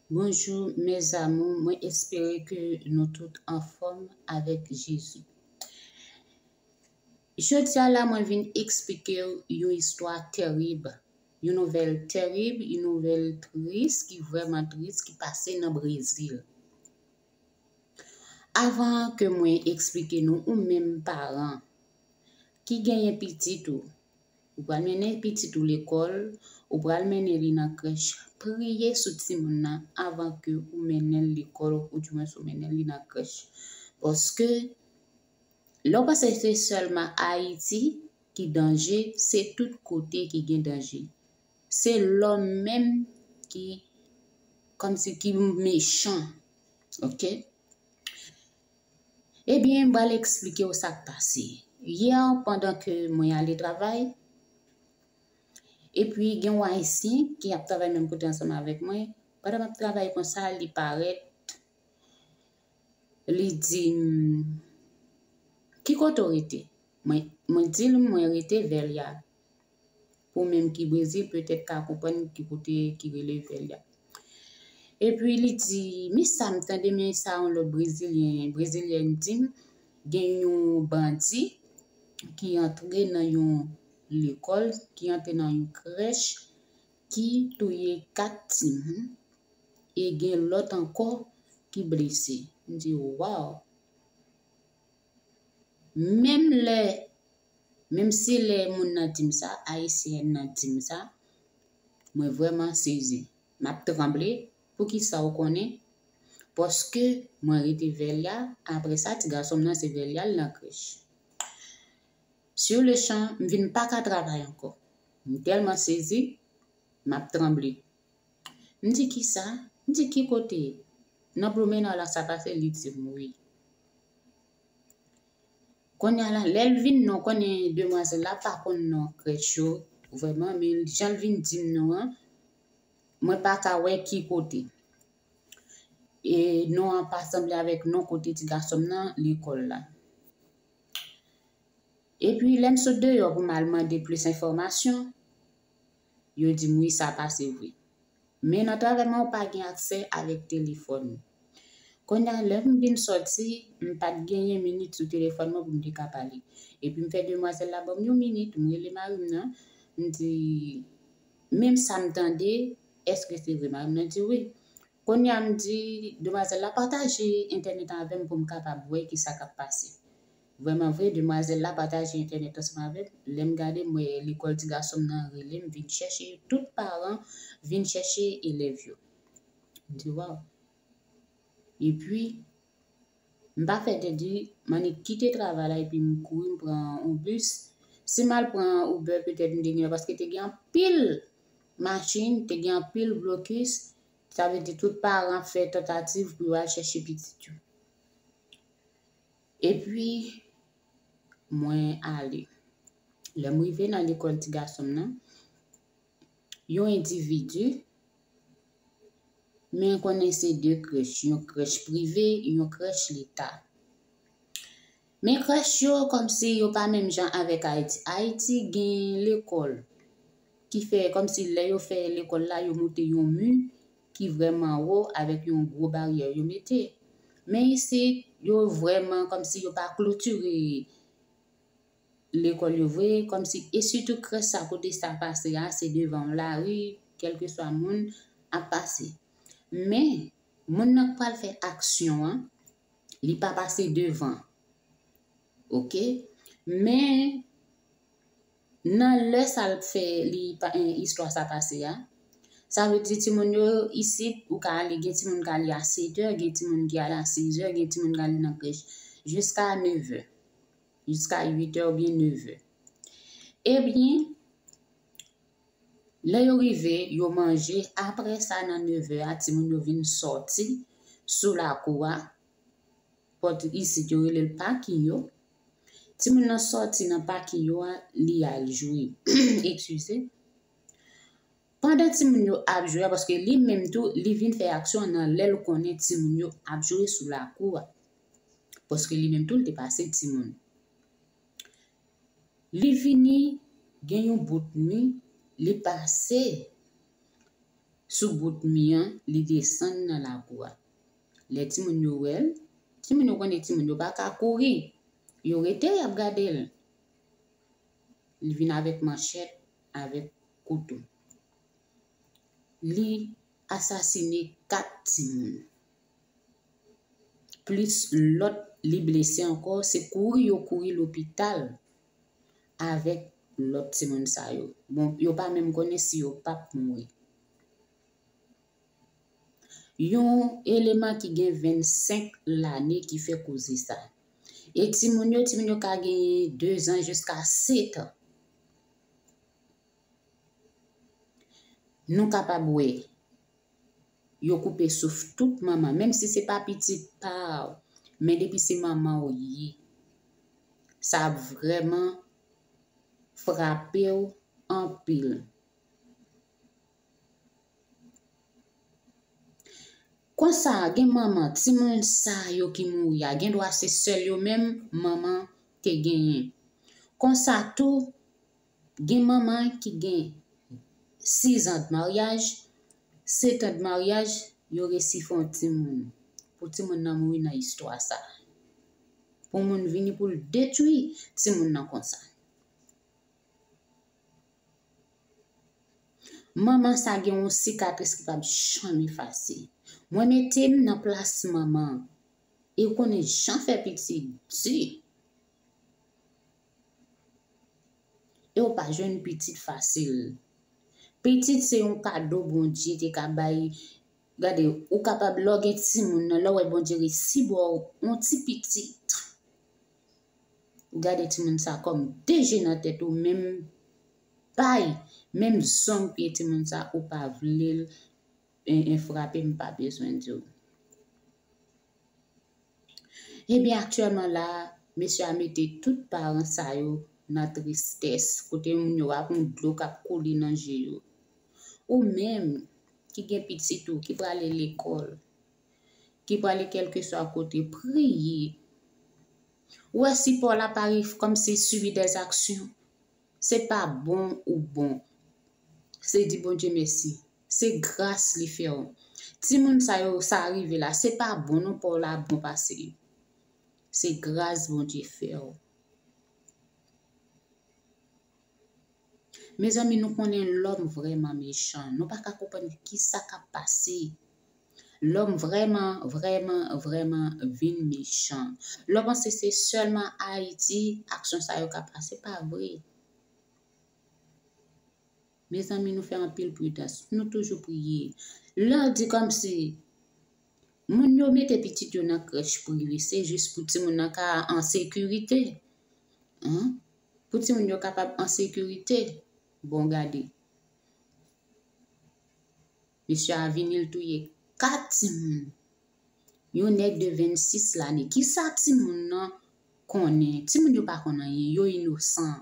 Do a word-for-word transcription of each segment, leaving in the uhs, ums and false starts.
Bonjou, mes amours, mwen espere ke nou tout anfòm avèk Jezi. Jodi a la, mwen vin eksplike w yon istwa terib, yon nouvèl terib, yon nouvèl tris ki vrèman tris ki pase nan Brezil. Avan ke mwen eksplike nou, ou menm paran ki genyen pitit ou, ou pral mennen pitit ou lekòl, ou pral mennen li nan krèch, priye sou timoun nan avan ke ou mennen l lekòl, oudimwens ou mennen li nan krèch. Paske lè w panse se sèlman Ayiti ki danje, se tout kote ki gen danje. Se lòm menm ki kòmsi ki mechan. Oke? Ebyen, m pral eksplike w sa k pase. Yè, pandan ke mwen ale travay, epi gen yon Ayisyen ki ap travay menm kote ansanm avèk mwen. Pandan m ap travay konsa, li parèt, li di m, "Ki kote w rete?" Mwen, mwen di l, "Mwen rete Vèlya." Pou menm ki Brezil, petèt ka konprann ki kote ki rele Vèlya. Epi li di, "Men sa m tande, men sa yon lòt Brezilyen, Brezilyèn di m, gen yon bandi ki antre nan yon lekòl, ki antre nan yon krèch, ki touye kat timoun, e gen lòt ankò ki blese." M di, "Waw!" Menm lè, menm si lè moun nan di m sa, Ayisyèn nan di m sa, mwen vrèman sezi. M ap tranble. Poukisa w konnen? Paske mwen rete Vèlya, apre sa, ti gason m nan se Vèlya l nan krèch. Sur le champ, m vin pa ka travay ankò. M tèlman sezi, m ap tranble. M di, "Kisa?" M di, "Ki kote?" Nan Blumenau la sa pase, li di m wi. Kounye a la, lè l vin non, konnen demwazèl la pa konn non krèch yo, vrèman, men jan l vin di m non an, mwen pa ka wè ki kote. E non an pa sanble avèk non kote ti gason m nan lekòl la. Epi, lè m sot deyò pou m al mande plis enfòmasyon, yo di m wi, sa pase vre. Men nan travay mwen, ou pa gen aksè avèk telefòn. Kounye a, lè m vin sòti, m pa t genyen minit sou telefòn mwen pou m te ka pale. Epi m fè demwazèl la ban m yon minit, m rele mari m nan, m di, "Men sa m tande, èske se vre?" Mari m nan di wi. Kounye a, m di demwazèl la pataje entènèt avè m pou m kapab wè ki sa k ap pase. Vrèman vre, demwazèl la pataje entènèt ansanm avè m. Lè m gade, m wè lekòl ti gason m nan rele m, vin chèche, tout paran vin chèche elèv yo. M di, "Waw." Epi, m pa fè tèt di, m annik kite travay la epi m kouri, m pran yon bis. Si m al pran Uber, petèt m te gen, paske te gen anpil machin, te gen anpil blokis. Sa vle di tout paran fè tantativ pou yo al chèche pitit yo. Epi, mwen ale. Lè m rive nan lekòl ti gason m nan, yon endividi, men konnen se de krèch, yon krèch prive, yon krèch leta. Men krèch yo, kòmsi yo pa menm jan avèk Ayiti. Ayiti gen lekòl ki fè, kòmsi lè yo fè lekòl la, yo moute yon mi ki vrèman wo avèk yon gwo baryè yo mete. Men isit, yo vrèman kòmsi yo pa klotire lekòl yo vre, kòmsi, e sitou krèch sa kote sa pase a, se devan yon lari, kèlkeswa moun ap pase. Men, moun nan k pral fè aksyon an, li pa pase devan. Oke? Men, nan lè sa l fè li pa, eh, istwa sa pase a, sa vle di timoun yo isit, ou ka ale, gen timoun k ale a sèt è, gen timoun ki ale a sèz è, gen timoun k ale nan krèch jiska nèv è, jiska uit è oubyen nèv è. Ebyen, lè yo rive, yo manje, apre sa nan nèv è a, timoun yo vin sòti sou lakou a, pòt isit yo rele l pakin yo. Timoun nan sòti nan pakin yo a, li al jwe. Eskize. Pandan timoun yo ap jwe a, paske li menm tou, li vin fè aksyon nan lè l konnen timoun yo ap jwe sou lakou a. Paske li menm tou, li te pase timoun. Li vini, gen yon bout mi, li pase sou bout mi an, li desann nan lakou a. Lè timoun yo wè l, timoun yo konnen timoun yo pa ka kouri. Yo rete, y ap gade l. Li vin avèk manchèt, avèk kouto. Li asasine kat timoun. Plis lòt li blese ankò, se kouri yo kouri lopital avèk lòt timoun sa yo. Bon, yo pa menm konnen si yo p ap mouri. Yon eleman ki gen vennsenk lane ki fè koze sa. E timoun yo, timoun yo ka genyen de zan jiska sèt an. Nou kapab wè, yo koupe souf tout manman, menm si se pa pitit pa w, men depi se manman w ye, sa ap vrèman frape w anpil. Konsa, gen manman, timoun sa yo ki mouri a, gen dwa se sèl yo menm manman te genyen. Konsa tou, gen manman ki gen sizan de maryaj, setan de maryaj, yo resi fè yon timoun. Pou timoun nan mouri nan istwa sa. Pou moun vini pou l detwi timoun nan konsa. Manman sa gen yon sikatris ki p ap janm efase. Mwen mete m nan plas manman an. E w konnen jan fè pitit di. E w pa jwenn pitit fasil. Pitit se yon kado Bondye te ka bay. Gade, ou kapab lè w gen timoun nan, lè w wè Bondye resi ba w yon ti pitit. Ou gade timoun sa kòm de je nan tèt ou, menm pay, menm zong pye timoun sa, ou pa vle l, en, en frape, m pa bezwen di w. Ebyen, aktyèlman la, mesye a mete tout paran sa yo nan tristès, kote moun yo ap yon dlo k ap koule nan je yo. Ou menm ki gen pitit ou ki prale lekòl, ki prale kèlkeswa kote, priye. Ou wè sipò la pa rive kòm se subi des actions. Se pa bon ou bon. Se di Bondye mèsi. Se gras li fè w. Timoun sa yo, sa rive la, se pa bon non pa w la bon pase yo. Se gras Bondye fè w. Mezanmi, nou konnen lòm vrèman mechan. Nou pa ka konprann kisa k ap pase. Lòm vrèman, vrèman, vrèman vin mechan. Lè w panse se sèlman Ayiti, aksyon sa yo ka pase, pa vre. Mezanmi, nou fè anpil pridans. Nou toujou priye. Lè w di kòmsi moun yo mete pitit yo nan krèch prive, se jis pou timoun nan ka an sekirite. Hein? Pou timoun yo kapab an sekirite. Bon, gade. Mesye a vini, l touye kat timoun. Yon nèg de vennsis lane. Kisa timoun nan konnen? Timoun yo pa konn anyen. Yo inosan.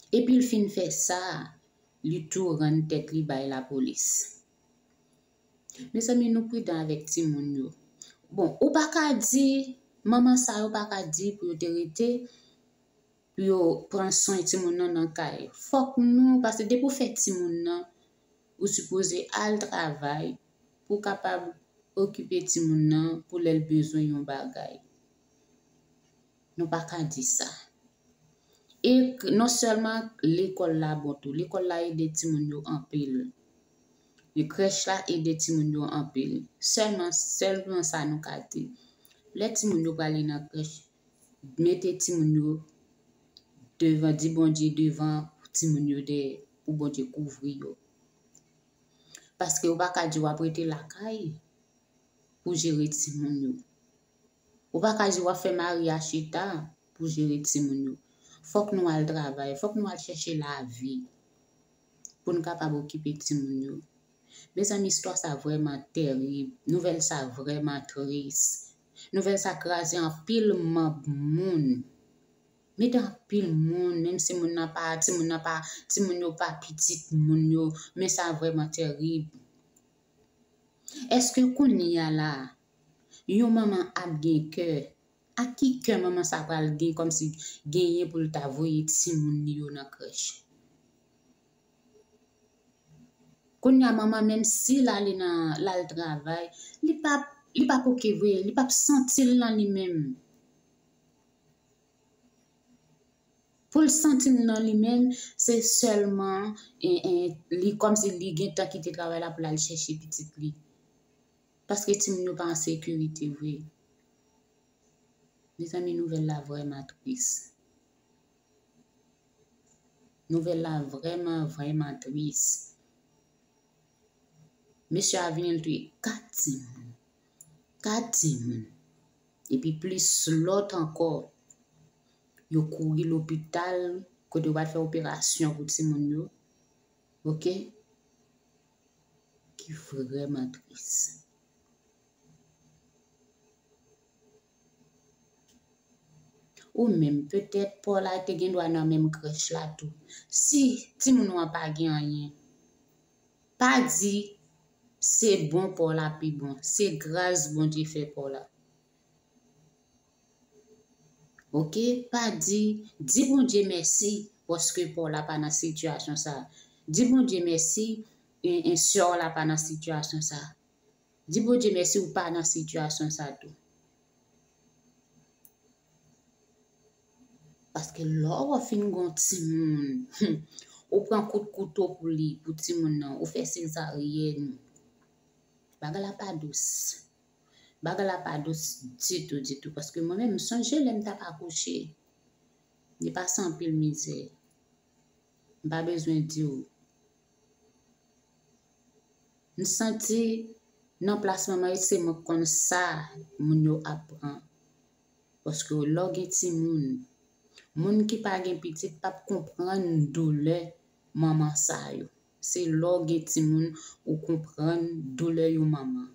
Epi l fin fè sa, li tou rann tèt li bay lapolis. Mezanmi, nou pridan avèk timoun yo. Bon, ou pa ka di, manman sa yo pa ka di pou yo te rete, pou yo pran swen timoun nan nan kay. Fòk nou, paske depi w fè timoun nan, ou sipoze al travay pou w kapab okipe timoun nan pou lè l bezwen yon bagay. Nou pa ka di sa. E k-, non sèlman lekòl la bon tou, lekòl la ede timoun yo anpil. E krèch la ede timoun yo anpil. Sèlman, sèlman sa nou ka di. Lè timoun yo prale nan krèch, mete timoun yo devan, di Bondye devan timoun yo dèyè, pou Bondye kouvri yo. Paske ou pa ka di w ap rete lakay pou jere timoun yo. Ou pa ka di w ap fè mari a chita pou jere timoun yo. Fòk nou al travay, fòk nou al chèche lavi pou n kapab okipe timoun yo. Mezanmi, istwa sa vrèman tèrib. Nouvèl sa vrèman tris. Nouvèl sa kraze anpil manb moun. Mete anpil moun, menm si moun nan pa, timoun nan pa, timoun yo pa pitit moun yo, men sa vrèman tèrib. Èske kounye a la, yon manman ap gen kè? Ak ki kè manman sa pral gen kòmsi genyen pou l ta voye timoun li yo nan krèch? Kounye a manman, menm si l ale nan, l al travay, li p ap, li p ap oke vre, li p ap santi l nan li menm. Pou l santi l nan li menm, se sèlman, e, e, li kòmsi li gentan kite travay la pou l al chèche pitit li. Paske timoun yo pa an sekirite vre. Mezanmi, nouvèl la vrèman tris. Nouvèl la vrèman, vrèman tris. Mesye a vini, l touye kat timoun. Kat timoun. Epi plis lòt ankò. Yo kouri lopital, kote yo pral fè operasyon pou timoun yo. Oke? Ki vrèman tris. Ou menm, petèt pa w la te gen dwa nan menm krèch la tou. Si timoun ou an pa gen anyen, pa di se bon pa w la pi bon. Se gras Bondye fè pa w la. Oke? Pa di, di Bondye mèsi paske pa w la pa nan sitiyasyon sa. Di Bondye mèsi, e, e, sè w la pa nan sitiyasyon sa. Di Bondye mèsi ou pa nan sitiyasyon sa tou. Paske lè w fin gon timoun, ou pran kout kouto pou li, pou timoun nan, ou fè sezaryèn. Bagay la pa dous. Bagay la pa dous ditou, ditou. Paske mwen menm, m sonje lè m t ap akouche. Li pase anpil mizè. M pa bezwen di w. M santi nan plas manman yo, se mwen k konn sa moun yo ap pran. Paske lè w gen timoun, moun ki pa gen pitit p ap konprann doulè manman sa yo. Se lè w gen timoun ou konprann doulè yon manman.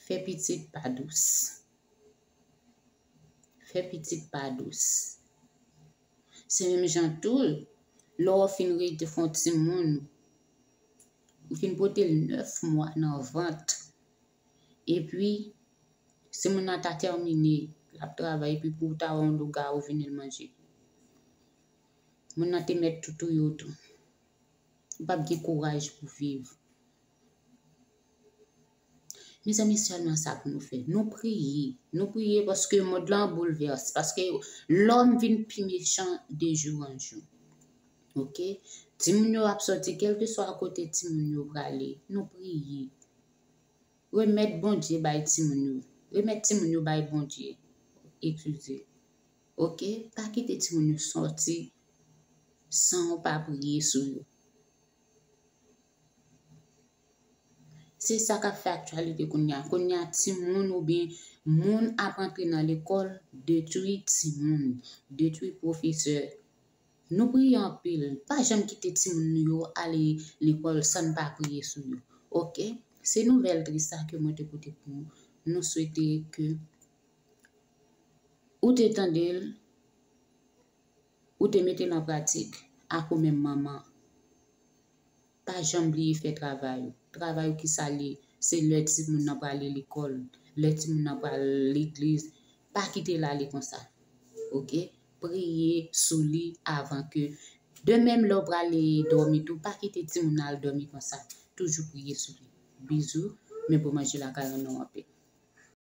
Fè pitit pa dous. Fè pitit pa dous. Se menm jan tou, lè w fin rete fè yon timoun, ou fin pote l nèf mwa nan vant, epi timoun nan ta tèmine, l ap travay, epi pou w ta wè yon lougawou vini l manje. Moun nan te mèt tou touye w tou. Ou p ap gen kouraj pou viv. Mezanmi, sèlman sa pou nou fè. Nou priye. Nou priye paske mond lan boulvèse. Paske lòm vin pi mechan de jou an jou. Oke? Timoun yo ap sòti, kèlkeswa kote timoun yo prale. Nou priye. Remèt Bondye bay timoun yo. Remèt timoun yo bay Bondye. Eskize. Oke? Pa kite timoun yo sòti san w pa priye sou yo. Se sa k ap fè aktyalite kounye a. Kounye a, timoun oubyen moun ap antre nan lekòl, detwi timoun, detwi pwofesè. Nou priye anpil. Pa janm kite timoun nou yo ale lekòl san n pa priye sou yo. Oke? Se nouvèl tris sa ke mwen te pote pou nou. Nou swete ke ou te tande l, ou te mete l an pratik ak ou menm manman. Pa janm bliye fè travay ou. Travay ou ki sa l ye? Se lè timoun nan prale lekòl, lè timoun nan pral legliz. Pa kite l ale konsa. Oke? Priye sou li avan ke demenm lè w prale dòmi tou, pa kite timoun nan al dòmi konsa. Toujou priye sou li. Bizou, men pou manje lakay an non anpil.